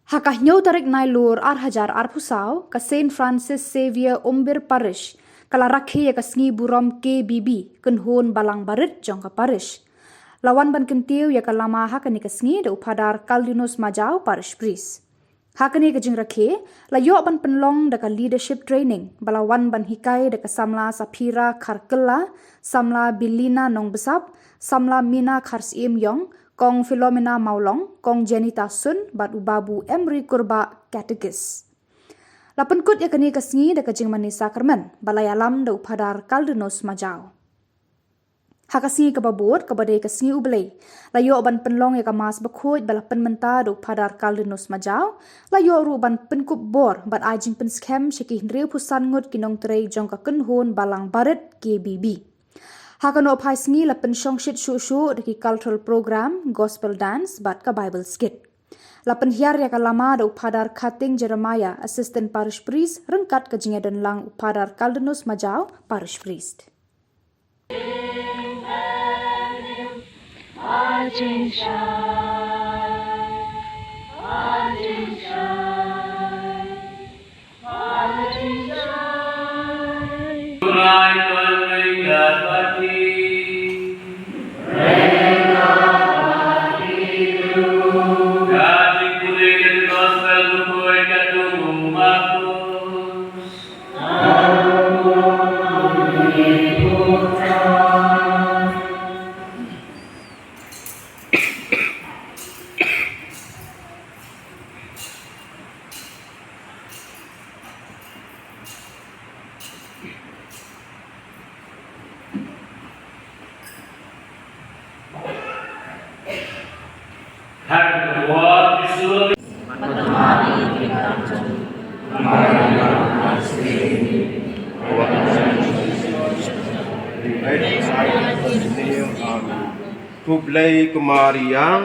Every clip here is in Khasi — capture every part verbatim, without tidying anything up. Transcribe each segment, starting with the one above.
Ha ka hynñiew tarik Nailur ar hajar arphew saw, ka Saint Francis Xavier Umbir Parish ka la rakhe ïa ka sngi burom K B B, Kynhun Balang Barit jong ka Parish. La wan ban kyntiew ïa ka lama ha kane ka sngi da u Phadar Caldinus Majaw, Parish Priest. Ha kane ka jingrakhe la ïoh ban pynlong da ka leadership training ba la wan ban hikai da ka samla Saphira Kharkylla, samla Bilina Nongbsap, samla Mina Kharsyiemïong, Kong Philomena Mawlong, Kong Jenita Sun bad u Babu Emery Kurbah, Catechist. La pynkut ïa kane ka sngi da ka jingmane sakramen ba la ïalam da u Phadar Caldinus Majaw. Ha ka sngi kaba bud, kaba dei ka sngi U Blei, la ïoh ban pynlong ïa ka Mass bakhuid ba la pynmynta da u Phadar Caldinus Majaw. La ïoh ruh ban pynkup bor bad ai jingpynskhem sha ki hynriewphew san ngut ki nongtrei jong ka Kynhun Balang Barit, K B B. Ha ka nohphai sngi la pynshongshit shuh shuh da ki cultural program, gospel dance bad ka Bible skit. La pynhiar ïa ka lama da u Phadar Khating Jeremiah, Assistant Parish Priest, ryngkat ka jingïadonlang u Phadar Caldinus Majaw, Parish Priest. Khublei ko Maria.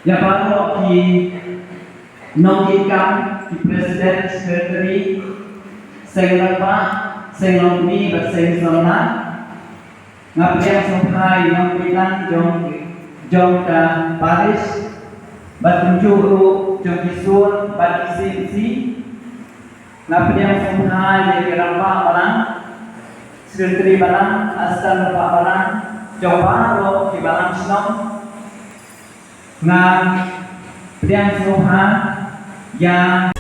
Ïa baroh ki nongkitkam, ki president, secretary, seng rangbah, seng longkmie bad seng samla. Nga pdiang sngewbha ïa i nongpynïaid jong, jong ka parish bad kumjuh ruh jong ki sur bad ki C M C. Nga pdiang sngewbha ïa ki rangbah balang, secretary balang, assistant rangbah balang jong baroh ki balang shnong. Nga pdiang sngewbha ïa